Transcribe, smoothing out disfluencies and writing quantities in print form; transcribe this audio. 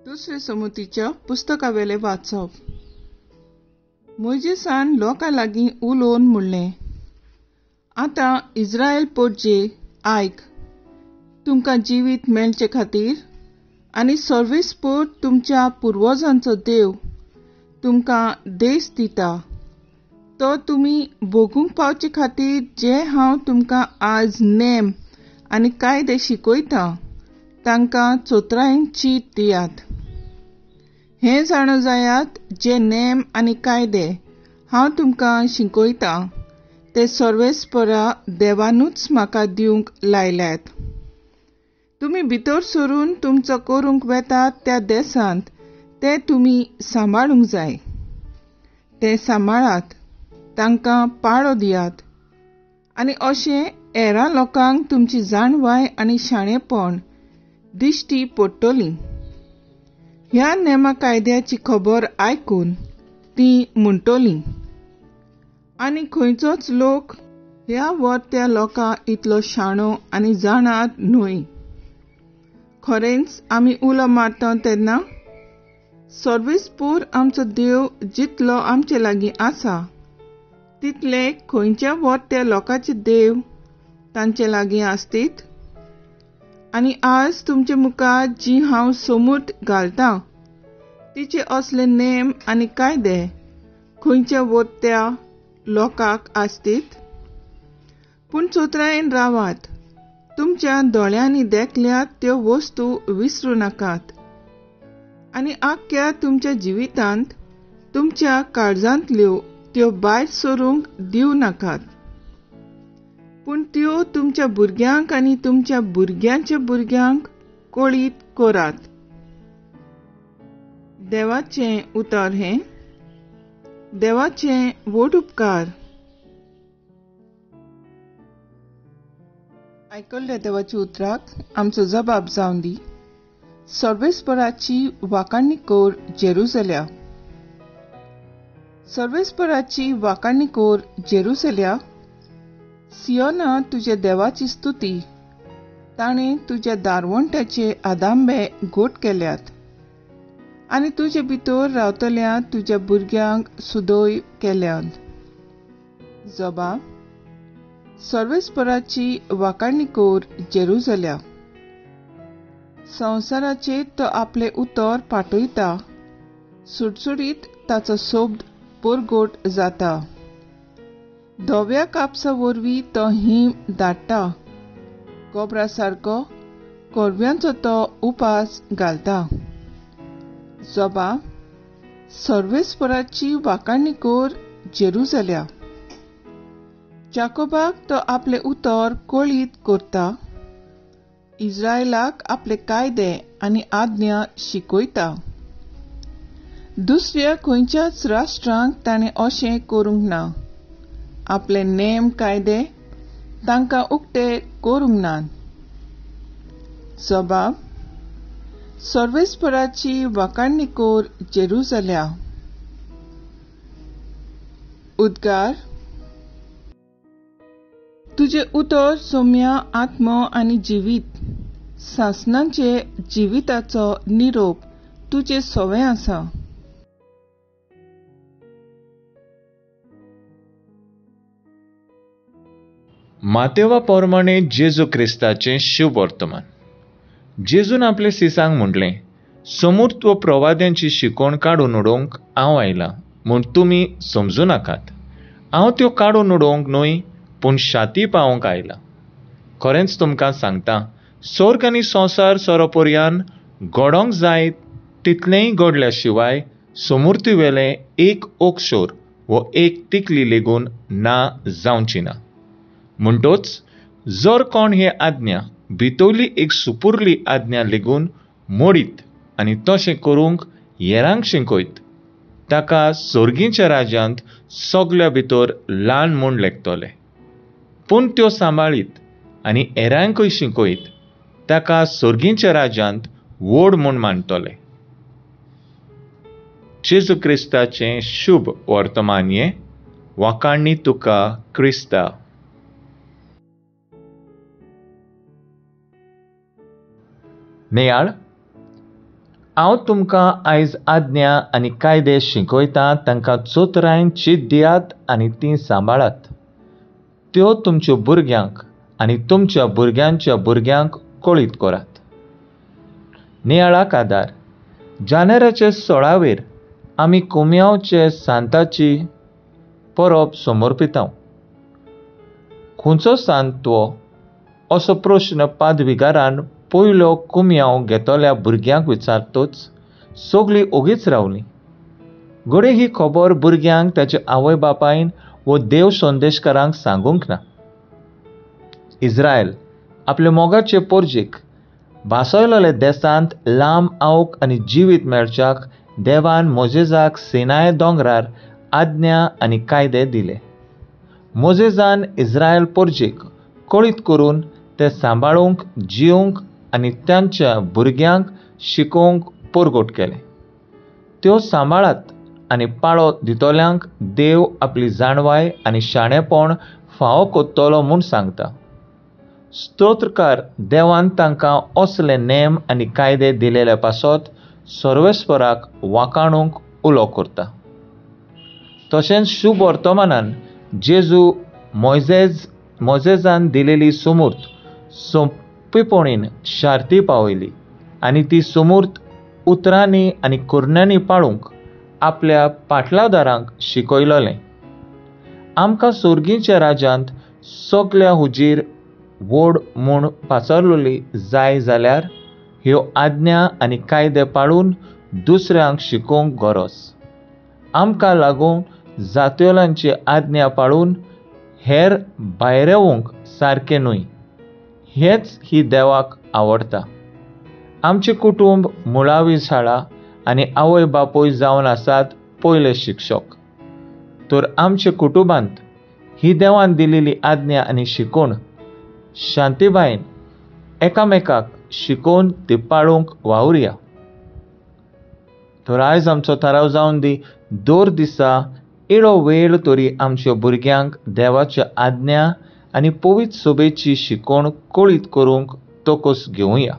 दुसरे समितीच्या पुस्तकावेले वाचप. मोयजेसान लोकां लागीं उलोवन म्हणलें, आतां इस्रायल पोटजे आयक, तुमकां जिवीत मेळचे खातीर आनी सर्वेस्पोर तुमच्या पुर्वजांचो देव तुमकां देश दिता तो तुमी भोगूंक पावचे खातीर जे हांव तुमकां आज नेम आनी कायदे शिकयतां तांकां चोत्रायेन चीत दियात. हें जाणो जायात, जे नेम आनी कायदे हांव तुमकां शिकयतां ते सर्वेस्परा देवानूच म्हाका दिवंक लायल्यात. तुमी भितर सरून तुमचो करूंक वेतात त्या देशांत ते तुमी सांबाळूंक जाय. ते सांबाळात, तांकां पाळो दियात आनी अशें हेरां लोकांक तुमची जाणवाय आनी शाणेपण दिश्टी पडटली. ह्या नेमा कायद्याची खबर आयकून ती म्हणटली, आनी खंयचोच लोक ह्या वा त्या लोकां इतलो शाणो आनी जाणात न्हय. खरेंच आमी उलो मारता तेन्ना सर्वेस्पोर आमचो देव जितलो आमचे लागीं आसा तितले खंयच्या वट्ट्या लोकांचे देव तांचे लागीं आसतीत. आनी आज तुमचे मुखार जी हांव समूर्त घालतां तिचे असले नेम आनी कायदे खंयच्या वट्ट्या लोकांक आसतीत. पूण चोत्रायेन रावात, तुमच्या दोळ्यांनी देखल्यात त्यो वस्तू विसरूं नाकात आनी आख्ख्या तुमच्या जिवितांत तुमच्या काळजांतल्यो त्यो भायर सरूंक दिवं नाकात. पूण त्यो तुमच्या भुरग्यांक आनी तुमच्या भुरग्यांच्या भुरग्यांक कळीत करात. देवाचें उतर हें. देवाचें व्हड उपकार. आयकल्ल्या देवाच्या उतराक आमचो जबाब जावन दी. सर्वेस्पराची वाखाणणी कर जेरुसल्या. सर्वेस्पराची वाखाणणी कर जेरुसल्या. सियोना तुज्या देवाची स्तुती, ताणें तुज्या दारवंट्याचे आदांबे गोट केल्यात आनी तुजे भितर रावतल्या तुज्या भुरग्यांक सुदय केल्यात. जबाब. सर्वेस्पराची वाखाणणी कर जेरुसल्या. संवसाराचेर तो आपलें उतर पाठयता, सुटसुटीत ताचो शब्द परगट जाता. धव्या कापसा वरवीं तो हीम धाडटा, गोबरा सारको कोरव्यांचो तो उपास घालता. जबाब. सर्वेस्पराची वाखाणणी कर जेरुसल्या. जाकोबाक तो आपलें उतर कळीत करता, इस्रायलाक आपले कायदे आनी आज्ञा शिकयता. दुसऱ्या खंयच्याच राष्ट्रांक ताणें अशें करूंक ना, आपले नेम कायदे तांकां उक्ते करूंक नात. जबाब. सर्वेस्पराची वाखाणणी कर जेरुसल्या. उद्गार. तुजें उतर सोम्या आत्मो आनी जिवीत, सासणाचे जिविताचो निरोप तुजें सवें आसा. मातेवा प्रमाणे जेजू क्रिस्ताचें शुभवर्तमान. जेजून आपले सिसांक म्हणलें, समूर्त व प्रवाद्यांची शिकवण काडून उडोवंक हांव आयलां म्हूण तुमी समजूं नाकात. हांव त्यो काडून उडोवंक न्हय, पूण शाती पावोवंक आयलां. खरेंच तुमकां सांगता, स्वर्ग आनी संवसार सोरोपर्यान घडोवंक जाय तितलेंय घडल्या शिवाय समूर्तीवेलें एक अक्षर वो एक तिकली लेगून ना जावची ना. म्हणटोच जर कोण हे आज्ञा भितरली एक सुपुरली आज्ञा लेगून मोडीत आनी तशें करूंक हेरांक शिकयत, ताका सर्गीच्या राज्यांत सगल्या भितर ल्हान म्हूण लेखतले. पूण त्यो सांबाळीत आनी हेरांकूय शिकयत ताका सर्गीच्या राज्यांत व्हड म्हूण मानतले. जेजू क्रिस्ताचें शुभ वर्तमान हें. वाखाणणी तुका क्रिस्ता. नेयाळ. हांव तुमकां आयज आज्ञा आनी कायदे शिकयतां, तांकां चोतरायन चीत दियात आनी तीं सांबाळात. त्यो तुमच्या भुरग्यांक आनी तुमच्या भुरग्यांच्या भुरग्यांक कळीत करात. नियाळाक आदार. जानेराचे 16वेर आमी कुमयांवचे सांताची परब समर्पितांव. खंयचो सांत तो असो प्रश्न पादविगारान पयलो कुमयांव घेतल्या भुरग्यांक विचारतोच सगळीं ओगीच रावलीं. घडये ही खबर भुरग्यांक ताच्या आवय बापायन वो देव संदेशकारांक सांगूंक ना. इस्रायल आपल्या मोगाचे पोरजेक भासयलोले देशांत लांब आवक आनी जिवीत मेळच्याक देवान मोजेजाक सिनाय दोंगरार आज्ञा आनी कायदे दिले. मोजेजान इस्रायल पोरजेक कळीत करून ते सांबाळूंक, जिवंक आनी तांच्या भुरग्यांक शिकोवंक परगट केलें. त्यो सांबाळात आनी पाळो दितल्यांक देव आपली जाणवाय आनी शाणेपण फावो कोत्तलो म्हूण सांगता. स्तोत्रकार देवान तांकां असले नेम आनी कायदे दिलेले पासत सर्वेस्पराक वाकाणूंक उलो करता. तशेंच शुभ वर्तमानान जेजू मोजेजान दिलेली सुमूर्त सोंपेपणीन शार्ती पावयली आनी ती सुमूर्त उतरांनी आनी कुरण्यांनी पाळूंक आपल्या पाटलादारांक शिकयलोलें. आमकां सोर्गीच्या राज्यांत सगल्या हुजीर व्हड म्हूण पाचारलोली जाय जाल्यार ह्यो आज्ञा आनी कायदे पाळून दुसऱ्यांक शिकोवंक गरज. आमकां लागून जात्योलांची आज्ञा पाळून हेर भायरेवंक सारकें न्हय, हेच ही देवाक आवडटा. आमचें कुटुंब मुळावी शाळा आनी आवय बापूय जावन आसात पयले शिक्षक. तर आमच्या कुटुंबांत ही देवान दिलेली आज्ञा आनी शिकोवण शांतीबायन एकामेकाक शिकोवन ती पाळूंक वावुरया. तर आयज आमचो थाराव जावन दी, दर दिसा इळो वेळ तरी आमच्या भुरग्यांक देवाच्या आज्ञा आनी पवित्र सोबेची शिकोवण कळीत करूंक तोकोस घेवया.